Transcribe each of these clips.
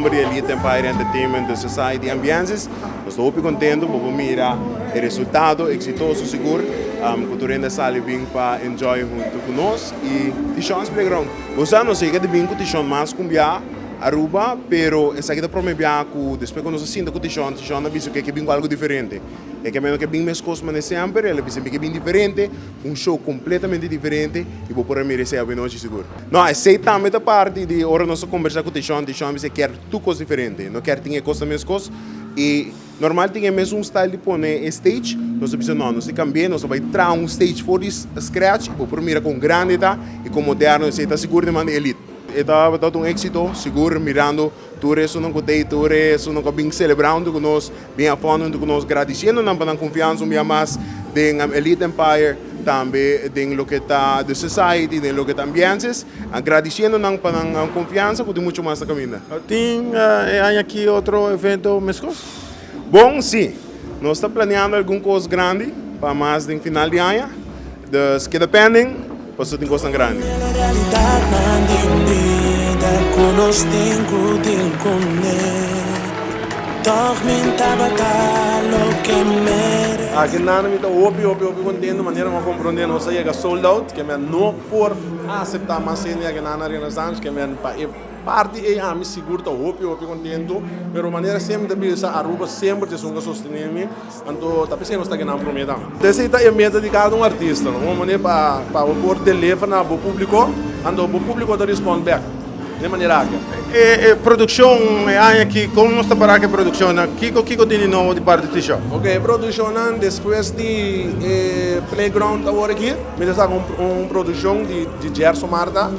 nomber di Elite Empire Entertainment, The Society Ambiences, nos ta hopi contento pa por mira e resultado exitoso sigur cu tur hende a sali bin pa enjoy hunto cu nos y Tishon's Playground. Bo sa nos yega di bin cu Tishon mas cu un bia Aruba, pero esaki ta prome bia cu despues cu nos a sinta cu Tishon, Tishon a bisa cu e ke bin cu algo diferente. E ke meno ke bin mescos manera semper, el a bisa mi ke bin diferente, un show completamente diferente y bo por a mira esey awenochi sigur. No, esey tambe ta parti di ora nos a combersa cu Tishon, Tishon a bisa e kier tur cos diferente, no kier tin e cos ta mescos y normal tin e mesun style di pone e stage, nos a bisa no, nos tin cambia, nos a bay traha un stage for di scratch y bo por mira con grandi ta y con moderno esey ta sigur den man di Elite. E tabata un exito sigur mirando Tur esunnan ku t'ei, tur esunnan ku a bin selebrá huntu ku nos, bin afònda huntu ku nos, gradisiendo nan pa nan konfiansa un bia mas den Elite Empire, tambe den loke ta The Society, den loke ta Ambiences, gradisiendo nan pa nan konfiansa ku tin muchu mas na kaminda. Tin e aña aki otro evento meskos? Bon, sí. Nos ta planeando algun kos grandi pa mas den final di aña. Dus keda pending pasobra tin kosnan grandi. Aki nan mi ta hopi hopi hopi contento manera mi a comprende nos a yega sold out ke men no por acepta mas hende aki nan na Renaissance ke men pa e Parti ei ami sigur ta hopi hopi kontentu, pero manera semper ta bisa Aruba semper ta esun ku a sostene mi, anto ta p'esei nos ta gana prome tambe. Esei ta e meta di kada un artista, no? Un manera pa pa bo por deliver na bo publiko, anto bo publiko ta respond bek den manera aki. E produkshon e aña aki, kon nos ta para ku e produkshonnan? Kiko kiko tin di nobo di parti di show? Ok, e produkshonnan despues di e playground awor aki, mi ta saka un produkshon di Gerson Martha.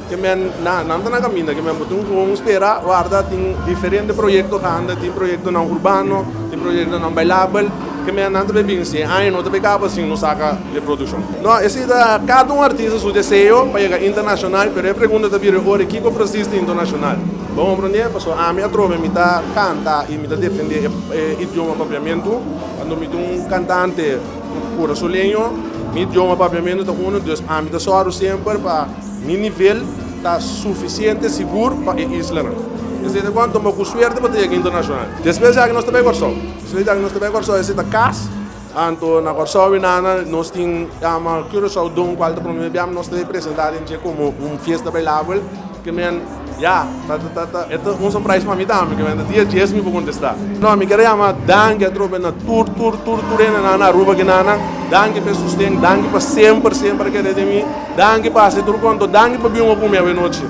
Ke men na nan ta na kaminda, ke men bo tin ku spera, warda, tin diferente proyekto kanda, tin proyektonan urbano, tin proyektonan bailabel, ke men nan ta bay bin si e aña no ta bay kaba sin no saka e produkshon. No, esei ta kada un artista su deseo pa yega internashonal, pero e pregunta ta bira ora kiko presis ta internashonal? Bo komprende? Pasobra ami atrobe mi ta kanta i mi ta defende e idioma papiamentu, anto mi ta un kantante kurasoleño, mi idioma papiamentu ta uno, dus ami ta sòru semper pa. Mi nivel ta sufisiente sigur pa e islanan. Esei ta kuantu tuma ku suerte pa ta yega internashonal. Despues di aki nos ta bai Kòrsou. Despues di aki nos ta bai Kòrsou, esei ta kas. Anto na Kòrsou i nana nos tin yama Curaçao Dome kual ta promé biaha nos ta presentá den dje komo un fiesta bailabel. Ke men ya ta ta ta e ta un surprise pa mi tambe ke men ta dia djes mi por kontestá. No mi kier a yama danki atrobe na tur tur tur tur hendenan na Aruba ki nana. Danki pa e sosten, danki pa semper semper a kere den mi. Danki pa hasi tur konto. Danki pa bin opa mi awenochi.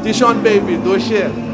Tishon baby, doshe.